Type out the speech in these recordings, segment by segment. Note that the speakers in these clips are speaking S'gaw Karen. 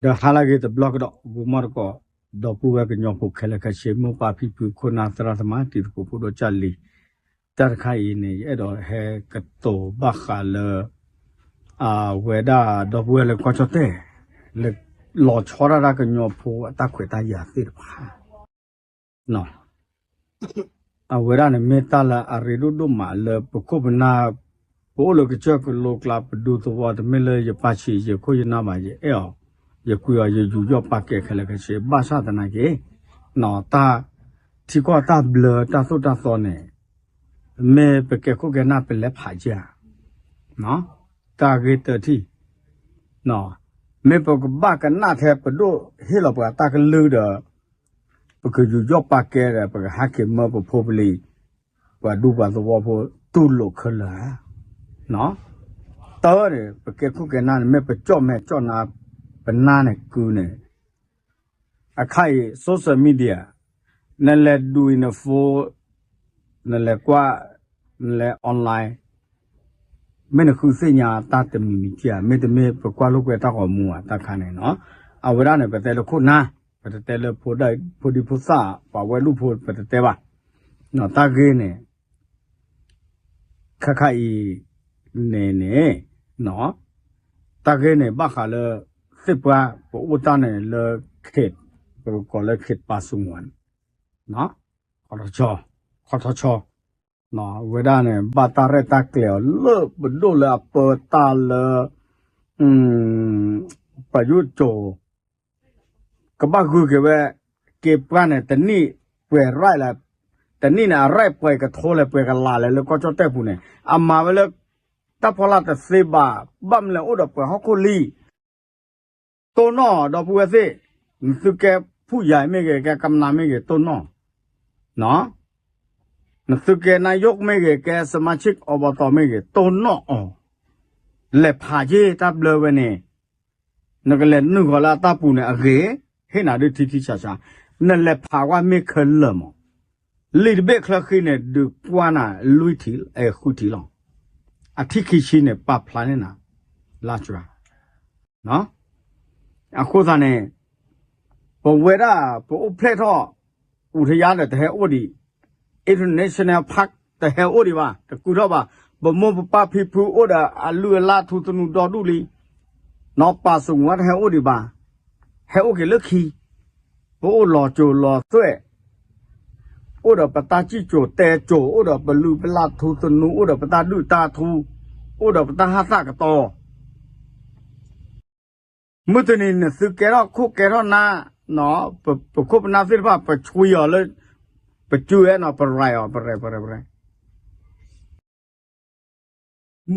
ဒီးဟါလၢအဂ့ၤတဘျီကဒီး ဂီၤမီၢ်တကိး ဒီပုၢ်ဝဲၢ်ကညီဖိခဲလၢာ်ခဲဆ့ မိၢ်ပၢ်ဖံဖု ခိၣ်နၢ်သရၣ်သမါ တံၤသကိးဖိဒိၣ်ကၢ်လံၤ, တၢ်တခါအံၤန့ၣ် ယအဲၣ်ဒိးဟဲကတိၤဘၣ်ဃးလၢ အဝဲဒၣ်ဒီပုၢ်ဝဲၢ်လၢကီၢ်ကၠီၣ်တဲၣ် လၢလီၤဆီဒၣ်တၢ်ကညီဖိအတၢ်ခွဲးတၢ်ယာ်သ့ၣ်တဖၣ် အဝဲဒၣ်န့ၣ်မ့ၢ်တၢ်လၢအရ့ဒိၣ်ဒိၣ်မးလၢပခိၣ်ပနၢ်, ပအိၣ်လၢကစၢၢ်ကလိကျါ ပဒူသဝီ တမ့ၢ်လၢယပၢ်ဆံးယဲ ယခိၣ်ယနၢ်ဘၣ် ယအဲၣ်အီၤ, ယကွံအီၤ ယယူးယီၣ်ပာ်ကဲခဲလၢာ်ခဲဆ့ ဘၣ်ဆၣ်သနာ်က့ တၢ်ထံကီၢ်တၢ်ဘျၢတၢ်သိၣ်တၢ်သီန့ၣ် မ့ၢ်ပကဲခိၣ်ကဲနၢ်ပလဲၤဖးက့ဧါ, တၢ်ဂ့ၢ်တထံၣ် မ့ၢ်ပကဘၣ်ကနၣ်ထဲပဒိၣ်ဟ့ၣ်လီၤပှၤတၢ်ကလုၢ်ဒီး ပကယူးယီၣ်ပာ်ကဲဒီး ပကဟဲက့ၤမၢပဖိပလံၤ ပှၤဒူပှၤသဝီဖိတူၢ်လိာ်ခဲလၢာ်ဧါ. တၢ်န့ၣ် ပကဲခိၣ်ကဲနၢ်န့ၣ် မ့ၢ်ပကၠီၣ်မဲာ်ကၠီၣ်နါ ပနၢ်န့ၣ်ကုန့ၣ် အခါအံၤ social media နလဲၤဒုးအံၤန phone နလဲၤကွၢ် နလဲၤ online မ့ၢ်နဃုသ့ၣ်ညါတၢ်တမံၤမံၤဧါ, မ့တမ့ၢ်ပကွၢ်လိာ်ကွဲတၢ်ဂီၤမူဧါ တၢ်ခါန့ၣ်နီၤ. အဝဲဒၣ်န့ၣ် ပတဲလၢခိၣ်နၢ်, ပတတဲလၢဖိဒံဖိသၣ် ပှၤဝဲဒူၣ်ဖိ ပတတဲဘၣ်. တၢ်ဂ့ၢ်န့ၣ် ခါခါအံၤန့ၣ်န့ၣ် တၢ်ဂ့ၢ်န့ၣ် ဘၣ်ဃးလၢ သ့ၣ်ပှၢ် ပအိၣ်တၢ်န့ၣ်လၢ ခေတ်, ပကကိးလၢ ခေတ်ပါစုံဝင် ခီထီဆီ, ခီထီဆီ, ဝဲဒၣ်န့ၣ် ဘၣ်တၢ်ရဲၣ်တၢ်ကျဲၤအီၤလၢပဒိၣ်လၢအပၢတၢ်လၢ ပယိၣ်ကၠိၤ ကဘၣ်ဂုာ်က့ၤဝဲ က့ၤပှၢ်န့ၣ် တနံၣ်ပှဲၤရၢၣ်လဲၣ်, တနံၣ်န့ၣ် အရၢၣ်ပှဲၤကထိလဲၣ် ပှဲၤကလးလဲၣ် လၢကီၢ်ကၠီၣ်တဲၣ်ပူၤန့ၣ် အမၤဝဲလၢ တၢ်ဖီလာ်တသ့ဘၣ်, ဘၣ်မနုၤလဲၣ် အိၣ်ဒီးပှၤဟီၣ်ခိၣ်လံ တိၢ်နီၣ် ဒီပုၢ်ဝဲၢ်သ့ၣ်, နသုကဲဖုၣ်ယၤမ့ၢ်ဂ့ၤ ကဲကမျၢၢ်မ့ၢ်ဂ့ၤ တိၢ်နီၣ်, နသုကဲနၢ်ယိၣ်မ့ၢ်ဂ့ၤ ကဲစမါဆံးအီဘီတီမ့ၢ်ဂ့ၤ တိၢ်နီၣ်အီၤ, လဲၤဖးယ့ၢ်တၢ်ဘျၢဝဲန့ၣ်, နကလဲၤနုာ်ဃီၤလၢအတၢ်ပူၤန့ၣ်အဂ့ၤ, ဟ့ၣ်နၤဒုးထံထံဆးဆး, နလဲၤဖးကွၢ်မ့ၢ်ခဲလၢာ်မး, လံာ်တဘ့ၣ်ချၢဃံန့ၣ် ဒုးကွၢ်နၤလွံၢ်ထံၣ် ဃုထံၣ်လီၤ, အထံၣ်ခံဆံန့ၣ် ပာ်ဖျါန့ၢ်နၤ လါစှၤ အဃိသတးန့ၣ် ပဝဲဒၣ်ပအိၣ်ဖျဲၣ်ထီၣ် အူထယါဒီးတဟဲအိၣ်ဒံး, international park တဟဲအိၣ်ဒံးဘၣ်, တကုထီၣ်ဘၣ်, ပမိၢ်ပပၢ်ဖံဖုအိၣ်ဒီးအလုၢ်အလၢ်ထူသနူဒီဒူၣ်လံ, နီၢ်ပာ်စူၣ်ဝါတဟဲအိၣ်ဒံးဘၣ်, ဟဲအိၣ်က့ၤလၢခံ, ပအိၣ်လီၤစိၤလီၤသွဲၣ် အိၣ်ဒီးပတၢ်စံၣ်စိၤတဲစိၤ, အိၣ်ဒီးပလုၢ်ပလၢ်ထူသနူ, အိၣ်ဒီးပတၢ်ဒုၣ်တၢ်ထူ, အိၣ်ဒီးပတၢ်ဟးသၣ်ကတီၤ, မုၢ်တနံၤနသုကဲထီၣ်ခိၣ်ကဲထီၣ်နၢ်, ပခိၣ်ပနၢ်သ့ၣ်တဖၣ် ပဆွံအီၤလၢ, ပစူအဲနီၤ ပရဲၤအီၤ ပရဲၤ ပရဲၤ ပရဲၤ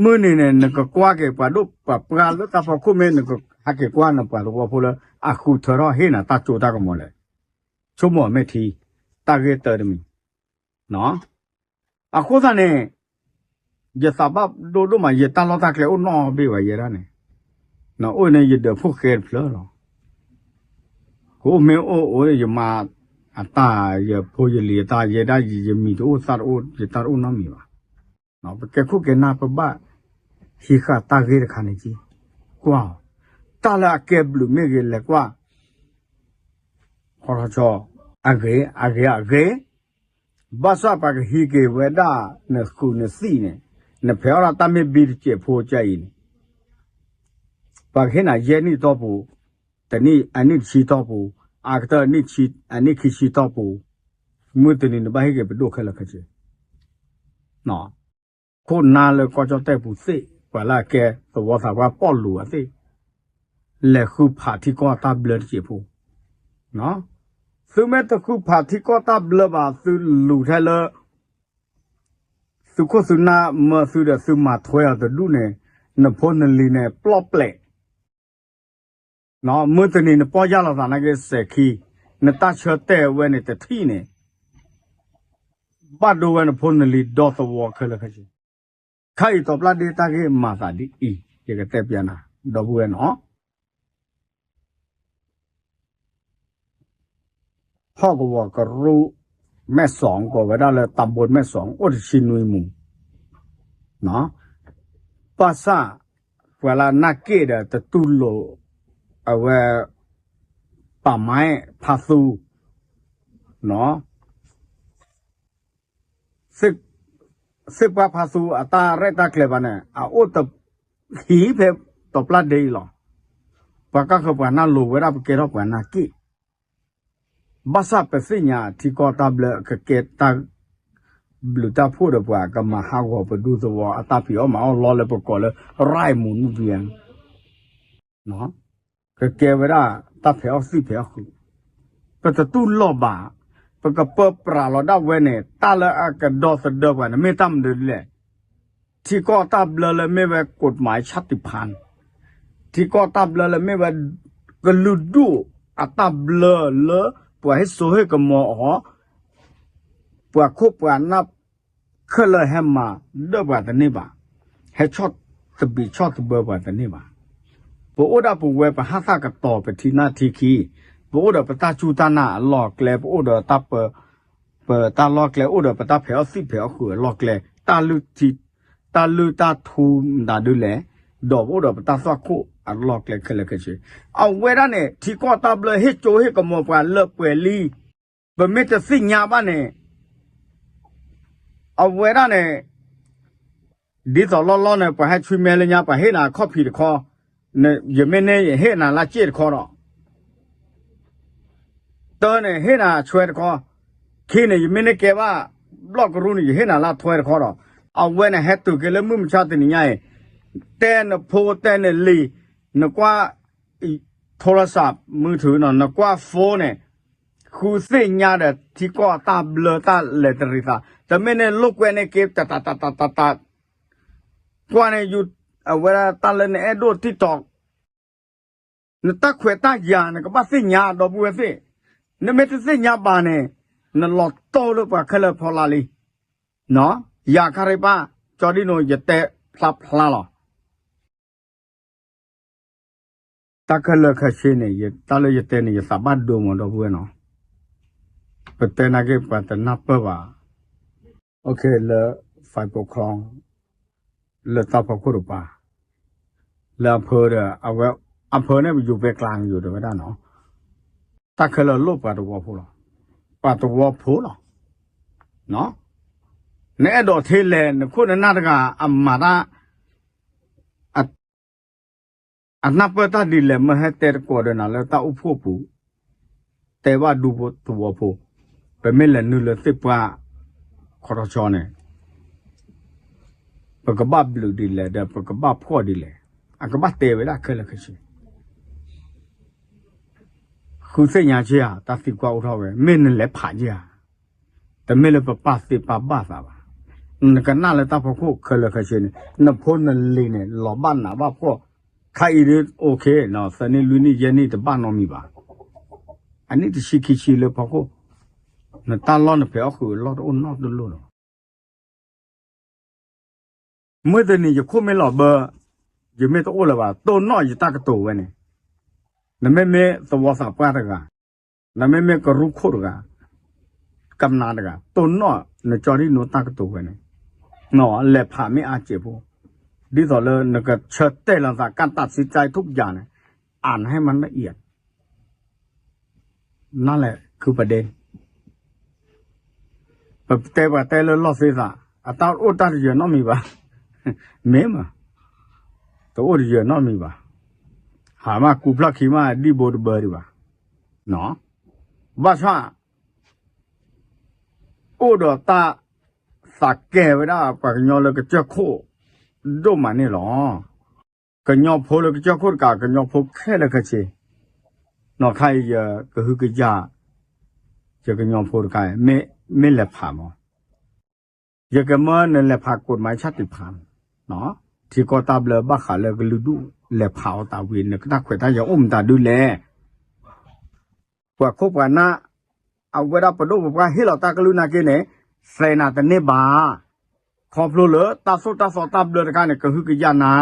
မုၢ်နံၤန့ၣ် နကကွၢ်က့ၤပှၤဒိၣ်ပှၤပှၢ်လၢတၢ်ဖီခိၣ်မ့ၢ် နကဟဲက့ၤကွၢ်နပှၤသဝီဖိလၢ အဃုထၢထီၣ်ဟ့ၣ်နၤတၢ်စိတၢ်ကမီၤလဲၣ်, ဆိကမိၣ်မ့ၢ်ထံ, တၢ်ဂ့ၢ်တၢတမံၤ အဃိသတးန့ၣ် ယသးဘၣ်ဒိဒိၣ်မး ယတၢ်လီၢ်တၢ်ကျဲအိၣ်နီၣ်ဘ့ၣ်ဘၣ်ယဲဒၣ်န့ၣ်, အိၣ်န့ၣ်ယဒၢးဖိၣ်ဃဲတဖျၢၣ်လီၤ, ကအိၣ်မ့ၢ်အိၣ်အိၣ် ယမၤအတၢ် ယဖိယလံၤအတၢ် ယဲဒၣ်ယမံၤတအိၣ်သၣ်တအိၣ် ယတၢ်တအိၣ်နီတမံၤဘၣ်, ပကဲခိၣ်ကဲနၢ် ပဘၣ်ဟံးဃာ်တၢ်ဂ့ၢ်တခါန့ၣ်က့, ကွၢ်အီၤ, တၢ်လၢအကဲဘျုးမ့ၢ်ဂ့ၤ လဲၤကွၢ် ခီထီဆီ အဂ့ၤ အဂ့ၤ အဂ့ၤ, ဘၣ်ဆၣ်ပှၤကဟံးက့ၤဝဲဒၣ် နဃုာ်နသံၣ်န့ၣ်, နဖဲးအီၣ်ဒၣ်တၢ်မ့ၢ်ဘံတစဲးဖိကအံၤန့ၣ်, ပှၤကဟ့ၣ်နၤယဲၢ်နံၣ်တီၢ်ပူၤ, တနံၣ်အနံၣ်တဆံတီၢ်ပူၤ, အကတၢၢ်အနံၣ်ခံဆံတီၢ်ပူၤ, မုၢ်တနံၤနဘၣ်ဟ့ၣ်က့ၤပဒိၣ်ခဲလၢာ်ခဲဆ့ ခိၣ်နၢ်လၢကီၢ်ကၠီၣ်တဲၣ်ပူၤသ့ၣ် ပှၤလၢအကဲသဝီသးပှၢ်ပီၣ်လူၤအသ့ၣ်, လဲၤဃုဖးထံကီၢ်တၢ်ဘျၢတစဲးဖိ, သုမ့ၢ်တဃုဖးထံကီၢ်တၢ်ဘျၢဘၣ် သုလူၤထဲလၢ သုခိၣ်သုနၢ်မၢသုဒီးသုမၤထွဲအီၤတဒူၣ်န့ၣ်, နဖိနလံၤန့ၣ် ပျီၣ်ပျဲး မုၢ်တနံၤနပီၢ်ယၢ်လီၤသးနာ်က့စဲးခံ, နတၢ်ဆၢတဲာ်ဝဲန့ၣ်တထံၣ်န့ၣ်, ဘၣ်ဒိဝဲနဖိနလံၤဒီသဝီခဲလၢာ်ခဲဆ့, ခါအံၤတီပျၢ်ဒ့တၢ်ဂ့ၢ်မၤသးဒ်အံၤ, ယကတဲပျးနၤ, ဒီပုၢ်ဝဲၢ်နီၤ ဟီၣ်ကဝီၤကရူၢ် မဲၢ်စီၤ ကိးဝဲဒၣ်လၢတၢ်ဘိမဲၢ်စီၤ အိၣ်တဆံနွံမူ, ဘၣ်ဆၣ် ပှၤလၢအနၢ်က့ၣ်ဒီးတတူၢ်လိာ် အဝဲ ပာ်မၢ်ဖါသူ သ့ၣ်ပှၢ်ဖါသူအတၢ်ရဲၣ်တၢ်ကျဲၤဘၣ်န့ၣ် အအိၣ်တဟံးဖဲတီၤပျၢ်ဒ့အံၤလီၤ. ပှၤကၢ်ဃၢၤပှၤနၢ်လိၤဝဲဒၣ်ပကဲထီၣ်ပှၤနၢ်က့ၣ် ဘၣ်ဆၣ်ပသ့ၣ်ညါထံကီၢ်တၢ်ဘျၢကကဲတၢ်ဘျုးတၢ်ဖှိၣ်ဒီးပှၤကမၤဟးဂီၤပဒူသဝီအတၢ်ဖံးအီၣ်မၤအီၣ်လီၤလၢပကိးလၢ ရၢၢ်မူၤနုၣ်ဘံယါ ကကဲဝဲဒၣ်တၢ်ဖံးအီၣ်သံၣ်ဖံးအီၣ်ဃုာ် ပတတူၢ်လိာ်ဘၣ် ပကပၢပြးလီၤဒၣ်ဝဲန့ၣ် တၢ်လၢအကဒီသဒၢပှၤန့ၣ် မ့ၢ်တၢ်မနုၤဒ်လဲၣ် ထံကီၢ်တၢ်ဘျၢလၢမ့ၢ်ဝဲ กฎหมายชาติพันธุ์ ထံကီၢ်တၢ်ဘျၢလၢမ့ၢ်ဝဲ ကလုာ်ဒူၣ်အတၢ်ဘျၢလၢ ပှၤဟ့ၣ်စိဟ့ၣ်ကမီၤအီၤ ပှၤခိၣ်ပှၤနၢ်ခဲလၢာ်ဟဲမၤဒၢၣ်ပှၤတန့ၢ်ဘၣ်, ဟဲဆီၣ်သဘံးဆီၣ်သဘၢပှၤတန့ၢ်ဘၣ်. ပအိၣ်ဒၣ်ပဝဲပဟးသၣ်ကတီၤပထံနၢ်ထံခံ, ပအိၣ်ဒီးပတၢ်စူၢ်တၢ်နာ်အလီၢ်ကျဲ, ပအိၣ်ဒီးတၢ်ပၢ, ပတၢ်လီၢ်ကျဲ, အိၣ်ဒီးပတၢ်ဖံးအီၣ်သံၣ်ဖံးအီၣ်ဃုာ်အလီၢ်ကျဲ, တၢ်လုၢ်ထံ, တၢ်လုၢ်တၢ်ထူမတၤဒုလဲၣ်, ဒီးပအိၣ်ဒီးပတၢ်သွၣ်ခိၣ်အလီၢ်ကျဲခဲလၢာ်ခဲဆ့. အဝဲဒၣ်န့ၣ် ထံကီၢ်တၢ်ဘျၢဟ့ၣ်ကၠိဟ့ၣ်ကမီၤပှၤလၢပှဲၤလံ ပမ့ၢ်တသ့ၣ်ညါဘၣ်န့ၣ်, အဝဲဒၣ်န့ၣ်, ဒ်သိးလီၢ်လီၢ်န့ၣ် ပှၤဟဲဆွံမဲလၢညါ ပှၤဟ့ၣ်နၤခီၣ်ဖံးတခီ, ယမ့ၢ်န့ၢ်ယဟ့ၣ်နၤလၢစ့ၣ်တခီဒီး, တၢန့ၣ် ဟ့ၣ်နၤဆွဲတခီ, ခံန့ၣ် ယမ့ၢ်န့ၢ်ကဲဘၣ် ဘျီၣ်ကရူၢ်န့ၣ် ယဟ့ၣ်နၤလၢထွဲတခီဒီး, အဝဲန့ၣ်ဟဲတုၤက့ၤလၢမုၢ်မဆါတနံၤညါအံၤ, တဲနဖိတဲနလံၤ, နကွၢ် โทรศัพท์มือถือနီၤ, နကွၢ် phone န့ၣ်, ဃုသ့ၣ်ညါဒီးထံကီၢ်တၢ်ဘျၢတၢ်လဲၤတရံးသး, တမ့ၢ်န့ၣ်လိာ်ကွဲန့ၢ်က့ၤ တတးတတးတတး, ကွၢ်န့ၣ် အဝဲဒၣ်တၢ်လၢနအဲၣ်ဒိး TikTok နတၢ်ခွဲးတၢ်ယာ် နကဘၣ်သ့ၣ်ညါဒီပုၢ်ဝဲၢ်သ့ၣ်, နမ့ၢ်တသ့ၣ်ညါဘၣ်န့ၣ်, နလီၤတိၢ်လၢပှၤခဲလၢာ်ဖီလာ်လံ. ယၤခါရံပၢ်, ကၠီဒံနိ ယတဲဖျါဖျါလီၤ. တၢ်ခဲလၢာ်ခဲဆ့န့ၣ် တၢ်လၢယတဲန့ၣ် ယသးဘၣ်ဒိမးဒီပုၢ်ဝဲၢ်နီၤ, ပတဲနာ်က့ ပှၤတနၢ်ပၢၢ်ဘၣ်. လၢ ဖဲပခိၣ် လၢတၢ်ဖီခိၣ်တပၤ, လၢအဖၢဒီး အဝဲ, အဖၢန့ၣ် ပယူၤပဲကျါကယူၤတဲဝဲဒၣ်နီၤ, တၢ်ခဲလၢာ်လိၣ်ပှၤသဝီဖိလီၤ, ပှၤသဝီဖိလီၤ. နအဲၣ်ဒိးထဲလဲၣ် နခိၣ်နနၢ်တဂၤ အမၤတၢ် အနၢ်ပၢၢ်တၢ်ဒ်လဲၣ် မ့ၢ်ဟဲတဲတကိးဒီးနၤလၢတၢ်အိၣ်ဖှိၣ်ပူၤ, တဲဘၣ်ဒူသဝီဖိ, ပမ့ၢ်လဲၤနုာ်လၢသ့ၣ်ပှၢ်ခီထီၣ်ဆီန့ၣ်, ပကဘၣ်ဘျုးဒ်လဲၣ်ဒီး ပကဘၣ်ဖှီၣ်ဒ်လဲၣ်, အကဘၣ်တဲဝဲဒၣ်ခဲလၢာ်ခဲဆ့ ဃုသ့ၣ်ညါက့ၤဧါ, တၢ်သံကွၢ်အိၣ်ထီၣ်ဝဲ, မ့ၢ်နလဲၤဖးက့ၤဧါ, တမ့ၢ်လၢပပာ်သ့ပာ်ဘၣ်သးဘၣ်. နကနၣ်လၢတၢ်ဖီခိၣ်ခဲလၢာ်ခဲဆ့န့ၣ်, နဖိနလံၤန့ၣ် လီၤဘၣ်နးဘၣ်ဖှီၣ်, ခါအံၤဒ်အိၣ်ခ့, သၢနံၣ်လွံၢ်နံၣ်ယဲၢ်နံၣ်တဘၣ်နီတမံၤဘၣ်. အနံၣ်တဆံခံဆံလၢဖီခိၣ်, နတၢ်လီၢ်နဖံးအီၣ်ဃုာ်အလီၢ်တအိၣ်နီတလိၣ်လီၤ. မုၢ်တနံၤယခိၣ်မ့ၢ်လီၤဘၢ, ယမ့ၢ်တအိၣ်လၢၤဘၣ်, တိၢ်နီၣ်ယတၢ်ကတိၤဝဲန့ၣ်, နမ့မ့ၢ်သဝီသးပှၢ်တဂၤ, နမ့မ့ၢ်ကရူၢ်ခိၣ်တဂၤ, ကမျၢၢ်တဂၤ, တိၢ်နီၣ်နကၠီဒံၣ်နိတၢ်ကတိၤဝဲန့ၣ်, လဲၤဖးမ့ၢ်အါစဲးဖိ, ဒ်သိးလၣ်နကဆၢတဲာ်လီၤသး ကၢ်တးဆံတၢ်ထုးပယၤန့ၣ်, အနဟဲမၤနၢအံၤ နလဲၤခုပဒ့, ပတဲပှၤတဲလၢလီၢ်သ့သး, အတၢ်အိၣ်တၢ်တယၢၤနီတမံၤဘၣ်, မ့ၢ်မး, တအိၣ်တယၢၤနီတမံၤဘၣ်, ဟးမးကူဖျီၣ်ခံမးဒံၣ်ဘိတဘၢဒံးဘၣ်, ဘၣ်ဆၣ် အိၣ်ဒီးတၢ်သးကဲၤဝဲဒၣ်ပှၤကညီလၢကစၢၢ်ခိၣ်ဒိၣ်မးန့ၣ်လီၤ. ကညီဖိလၢကစၢၢ်ခိၣ်တကး ကညီဖိခဲလၢာ်ခဲဆ့, နီၢ်ခါအံၤယကဟုကယာ် ယကညီဖိတခါ မ့ၢ်လဲၤဖးမး, ယကမၢနလဲၤဖး กฎหมายชาติพันธุ์, ထံကီၢ်တၢ်ဘျၢဘၣ်ဃးလၢကလုာ်ဒူၣ် လဲၤဖးအီၤတၢ်ဝံၤ နကတၢ်ခွဲးတၢ်ယာ်အိၣ်မတၤဒုလဲၣ်. ပှၤခိၣ်ပှၤနၢ် အဝဲဒၣ်ပဒိၣ်ပပှၢ်ဟ့ၣ်လီၤတၢ်ကလုၢ်နာ်က့န့ၣ် သဲးနၤတန့ၢ်ဘၣ်. ခီဖျိလၢတၢ်သိၣ်တၢ်သီတၢ်ဘျၢတခါန့ၣ် ကဟုကယာ်နၤ,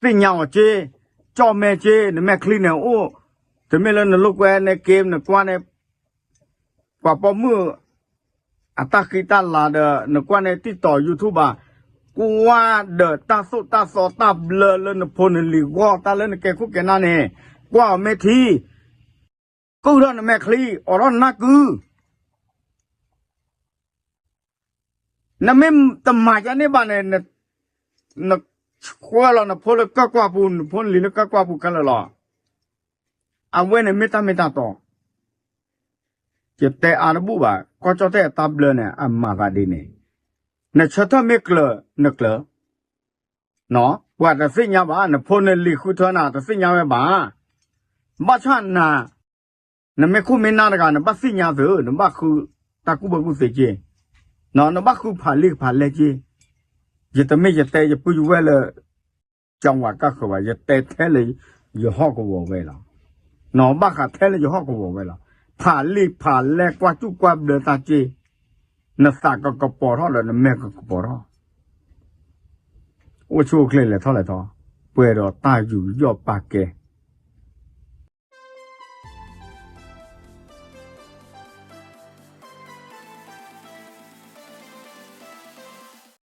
သ့ၣ်ညါအီၤက့, ကၠီၣ်မဲက့, နမဲာ်ချံန့ၣ်အိၣ်, တမ့ၢ်လၢနလိာ်ကွဲန့ၣ်က့ နကွၢ်န့ၣ် ပှၤပိာ်မုၣ် အတၢ်ဃံတၢ်လၤဒီး နကွၢ်န့ၣ် TikTok YouTube ဘၣ်, ကွၢ်ဒီးတၢ်သိၣ်တၢ်သီတၢ်ဘျၢလၢနဖိနလံၤဂီၢ် တၢ်လၢနကဲခိၣ်ကဲနၢ်န့ၣ်, ကွၢ်အီၤမ့ၢ်ထံ ကုၢ်ထီၣ်နမဲာ်ချံ အိးထီၣ်နနၢ်ကု နမ့ၢ်တမၤယါန့ၢ်ဘၣ်န့ၣ် နဆှၢလီၤနဖိလၢကၢၢ်ကွၢ်ပူၤ နဖိနလံၤလၢကၢၢ်ကွၢ်ပူၤခဲလၢာ်လီၤ. အဝဲန့ၣ်မ့ၢ်တၢ်မ့ၢ်တၢ်တီ ယတဲအါတဘူၣ်ဘၣ် ကီၢ်ကၠီၣ်တဲၣ်အတၢ်ဘျၢန့ၣ် အမၤသးဒ်န့ၣ် နဆၢထၢၣ်မ့ၢ်ကျၢၤ နကျၢၤ ပှၤတသ့ၣ်ညါဘၣ် နဖိနလံၤဃုထၢနၤတသ့ၣ်ညါဝဲဘၣ်. ဘၣ်ဆၣ်နၤ နမ့ၢ်ခိၣ်မ့ၢ်နၢ်တဂၤ နဘၣ်သ့ၣ်ညါသု နဘၣ်ဃုတၢ်ကူၣ်ဘၣ်ကူၣ်သ့က့ နဘၣ်ဃုဖးလံာ်ဖးလဲၢ်က့ ယတမ့ၢ်ယတဲယပုၢ်ယဝဲၢ်လၢ ကၠီဝးကၢ်ဃၢၤဘၣ် ယတဲထဲလၢယဟီၣ်ကဝီၤဝဲလီၤ. နဘၣ်ဃးထဲလၢယဟီၣ်ကဝီၤဝဲလီၤ. ဖးလံာ်ဖးလဲၢ်ကွၢ်စူၣ်ကွၢ်ဘျၢတၢ်က့ နသးကကပီၤထီၣ်ဒီးနမဲာ်ကကပီၤထီၣ် အိၣ်ဆူၣ်အိၣ်ချ့လဲၤထီၣ်လဲၤထီ ပှဲၤဒီးတၢ်ယူးယီၣ်ပာ်ကဲ